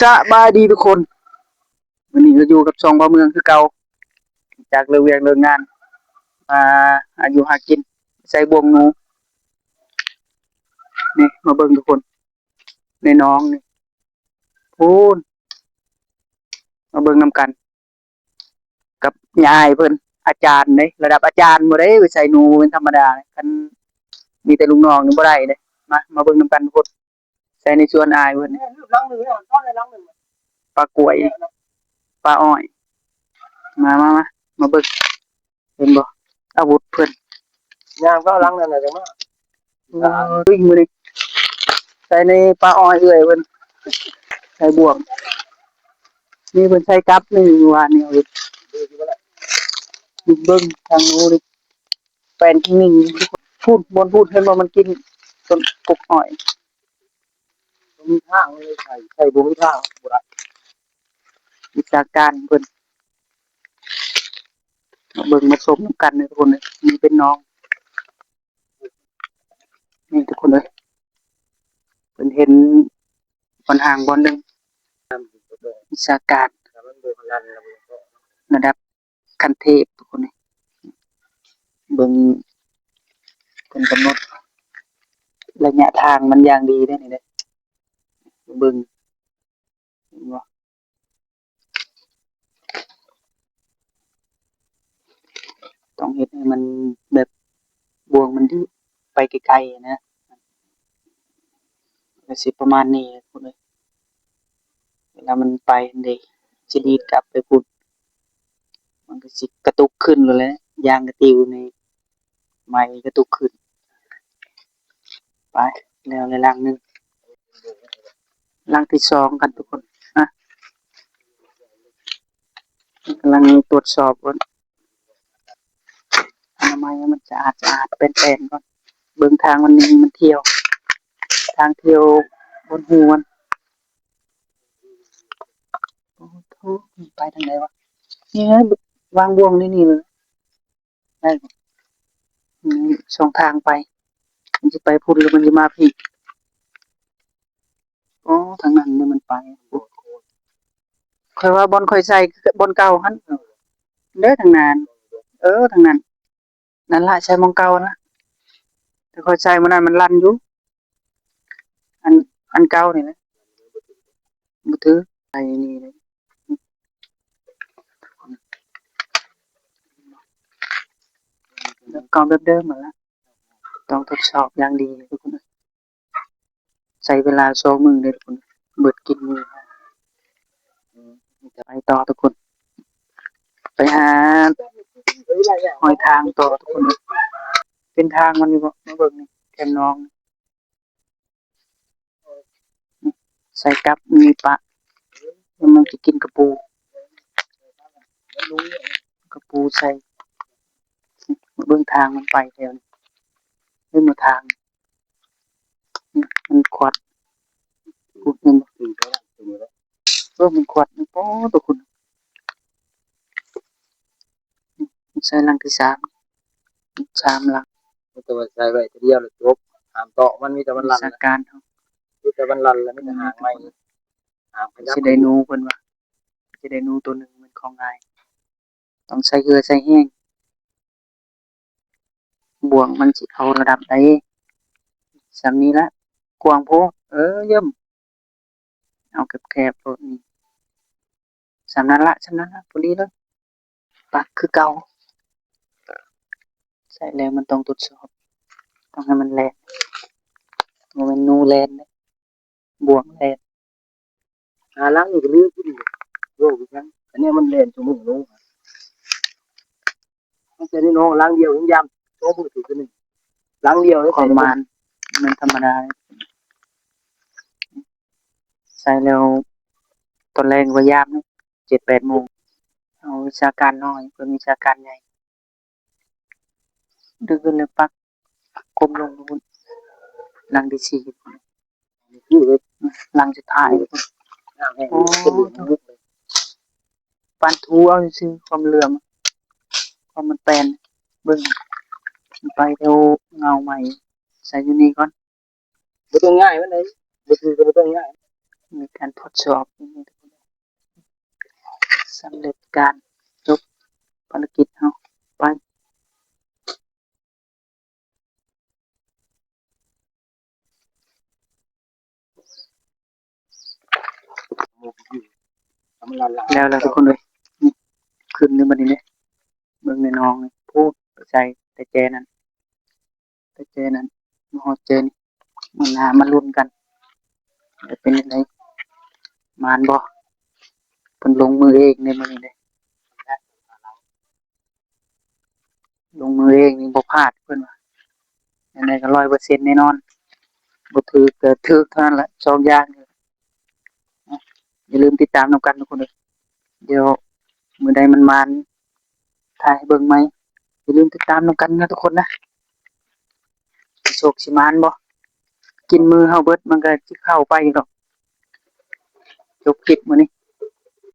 ສະບາຍດີທຸກຄົນ, ມື້ນີ້ກໍຢູ່ກັບຊ່ອງບ່າວເມືອງຄືເກົ່າ, ຈາກເລີກວຽກເລີກງານ ມາຫາຢູ່ຫາກິນ ໃສ່ບ່ວງໜູ. ນີ້ ມາເບິ່ງທຸກຄົນ ໃນໜອງນີ້ ພຸ້ນ ມາເບິ່ງນຳກັນ ກັບຍາຍເພິ່ນ ອາຈານເດ້ ລະດັບອາຈານບໍ່ໄດ້ ໄປໃສ່ໜູເປັນທຳມະດາ, ຄັນມີແຕ່ລູກນ້ອງນີ້ບໍ່ໄດ້ເດ້. ມາ ມາເບິ່ງນຳກັນທຸກຄົນ ໃສ່ໃນສວນອ້າຍເພິ່ນ ປາກວຍ ປາອ້ອຍ. ມາ ມາ ມາ ມາເບິ່ງ ເຫັນບໍ່ ອາວຸດເພິ່ນ ຍ່າງເຂົ້າຫຼັງນັ້ນນະ ຈັ່ງມາ ໂອ້ຍ ມື້ນີ້ໃສ່ໃນປາອ້ອຍເອື້ອຍເພິ່ນ ໃສ່ບ່ວງ. ນີ້ເພິ່ນໃສ່ກັບໜຶ່ງ ວານນີ້ເອົາເຮັດ ເບິ່ງທາງໂນ້ນນີ້ ແປນກິນໜຶ່ງ ພຸ້ນ ບ່ອນພຸ້ນ ເຫັນບໍ່ ມັນກິນຕົ້ນກົກອ້ອຍ. ບໍ່ມີທາງເລີຍ ໃສ່ ໃສ່ບໍ່ມີທາງ ບໍ່ໄດ້ ວິຊາການເພິ່ນ. ມາເບິ່ງມາຊົມນຳກັນເດີທຸກຄົນເອີຍ, ນີ້ເປັນໜອງ ນີ້ທຸກຄົນເອີຍ, ເພິ່ນເຫັນບ່ອນຮ່າງບ່ອນໜຶ່ງ ວິຊາການລະດັບຂັ້ນເທບທຸກຄົນເອີຍ. ເບິ່ງເພິ່ນກຳນົດໄລຍະທາງມັນຢ່າງດີເດ້ນີ້ເດ້, ເບິ່ງ ເຫັນບໍ່? ຕ້ອງເຮັດໃຫ້ມັນແບບ ບ່ວງມັນດີດໄປໄກໆນະ, ກໍຊິປະມານນີ້ພຸ້ນເລີຍ. ເວລາມັນໄປຫັ້ນເດ ຊິດີດກັບໄປພຸ້ນ ມັນກໍຊິກະຕຸກຂຶ້ນໂລດແຫຼະ, ຢາງກະຕິວນີ້ ໄມ້ກະຕຸກຂຶ້ນ. ໄປ ແລ້ວແລ້ວຫຼັງໜຶ່ງ, ຫຼັງທີສອງກັນທຸກຄົນ. ຮະ ກຳລັງຕວດສອບກ່ອນ ອະນາໄມໃຫ້ມັນສະອາດສະອາດ ແປນໆກ່ອນ, ເບິ່ງທາງມັນນີ້ ມັນທ່ຽວ ທາງທ່ຽວບົນຫູມັນ. ໂອ້ໂຫ ໄປທາງໃດວະ? ນີ້ ວາງບ່ວງໃນນີ້ເລີຍ. ໄດ້ບໍ່? ອືມ ສອງທາງໄປ, ມັນຊິໄປພຸ້ນ ຫຼື ມັນຊິມາພີ້? ອໍ ທາງນັ້ນນີ້ມັນໄປ. ຂ້ອຍວ່າບ່ອນຂ້ອຍໃສ່ ບ່ອນເກົ່າຫັ້ນເດີ ທາງນັ້ນ. ເອີ ທາງນັ້ນ ນັ້ນລະ ໃສ່ໝ່ອງເກົ່າຫັ້ນລະ, ແຕ່ຂ້ອຍໃສ່ມື້ນັ້ນມັນລັ່ນຢູ່ ອັນ ອັນເກົ່ານີ້ແຫຼະ ບໍ່ຖືກ. ໃສ່ນີ້ເລີຍ ເກົ່າແບບເດີມຫັ້ນລະ, ຕ້ອງທົດສອບຢ່າງດີເລີຍທຸກຄົນ. ໃຊ້ເວລາສອງມື້ເດ້ທຸກຄົນ, ເບິດກິນມື້. ໄປຕໍ່ທຸກຄົນ, ໄປຫາຮອຍທາງຕໍ່ທຸກຄົນ. ເປັນທາງມັນຢູ່ບໍ່? ມາເບິ່ງນີ້ ແຄມໜອງ. ໃສ່ກັບມີປະ ແລ້ວມັນຈະກິນກະປູ ກະປູໃສ່. ເບິ່ງທາງມັນໄປແຖວນີ້ ເຫັນບໍ່ທາງ ມັນຂວັດ ເຫັນບໍ່? ເອີ ມັນຂວັດ ໂອ້ ຕົວຄຸນ ໃສ່ຫຼັງທີສາມ ສາມຫຼັງ. ມີແຕ່ວ່າໃສ່ໄວ້ທີດຽວແລ້ວຈົບ, ຫ້າມເຕາະມັນ, ມີແຕ່ມັນລັ່ນ. ວິຊາການເຮົາ ມີແຕ່ມັນລັ່ນ ແລ້ວມີແຕ່ຫາງໄມ້ ຫາງຂະຫຍັບ. ຊິໄດ້ໜູ ເພິ່ນວ່າ ຊິໄດ້ໜູໂຕໜຶ່ງແມ່ນຂອງງ່າຍ, ຕ້ອງໃສ່ເຫື່ອໃສ່ແຮງ. ບ່ວງມັນຊິເອົາລະດັບໃດ? ສ່ຳນີ້ລະ ກວ້າງໂພດ. ເອີ ຢ້ຳ ເອົາແຄບໆໂລດນີ້. ສ່ຳນັ້ນລະ ສ່ຳນັ້ນລະ ພໍດີເລີຍ. ປັກຄືເກົ່າ. ໃສ່ແລ້ວມັນຕ້ອງທົດສອບ, ຕ້ອງໃຫ້ມັນແລ່ນ. ບໍ່ແມ່ນໜູແລ່ນເດ້, ບ່ວງແລ່ນ. ຫາຫຼັງນີ້ກໍລືມກິນ ໂລກອີຫຍັງ ອັນນີ້ມັນແລ່ນຊຸມື້ໂລ. ມັນໃສ່ໃນໜອງຫຼັງດຽວ ຍັງຍາມສອງມື້ຖືກເທື່ອໜຶ່ງ ຫຼັງດຽວ. ຄວາມໝານມັນທຳມະດາ. ໃສ່ແລ້ວ ຕອນແລງກໍຍາມເນາະ ເຈັດແປດໂມງ. ເອົາວິຊາການນ້ອຍ ເພິ່ນວິຊາການໃຫຍ່. ດຶງຂຶ້ນແລ້ວປັກ ກົ້ມລົງພຸ້ນ ຫຼັງທີສີ່ ຫຼັງສຸດທ້າຍ. ໂອ້ ປານຖູເອົາຊື່ໆ ຄວາມເຫຼືອມ ຄວາມມັນແປນ. ເບິ່ງ ໄປແຖວເຫງົ້າໃໝ່ ໃສ່ຢູ່ນີ້ກ່ອນ. ບໍ່ຕ້ອງຍ້າຍມັນເດ້, ບໍ່ຖືກກໍບໍ່ຕ້ອງຍ້າຍ. ມີການທົດສອບ ສຳເລັດການ ຈົບພາລະກິດເຮົາໄປ. ແລ້ວແລ້ວທຸກຄົນເອີຍ ນີ້ ຂຶ້ນນີ້ບັດນີ້ເດ້ ເບິ່ງໃນໜອງນີ້ ພຸ້ນ ໄປໃສ່ແຕ່ແຈນັ້ນ ແຕ່ແຈນັ້ນ ມາຮອດແຈນີ້ ມື້ໜ້າມາລຸ້ນກັນ ຈະເປັນຈັ່ງໃດ ໝານບໍ່ ເພິ່ນລົງມືເອງໃນມື້ນີ້ເດ້. ລົງມືເອງນີ້ບໍ່ພາດເພິ່ນວ່າ ແນວໃດກໍຮ້ອຍເປີເຊັນແນ່ນອນ ບໍ່ຖືກກໍຖືກເທົ່ານັ້ນລະ ສອງຢ່າງ. ຢ່າລືມຕິດຕາມນຳກັນທຸກຄົນເດີ ດຽວມື້ໃດມັນມານ ຖ່າຍໃຫ້ເບິ່ງໃໝ່. ຢ່າລືມຕິດຕາມນຳກັນນະທຸກຄົນນະ ໂຊກຊິມານບໍ່ ກິນມື້ເຮົາເບິດ ມັນກໍຊິເຂົ້າໄປຢູ່ດອກ. ຈົບຄລິບມື້ນີ້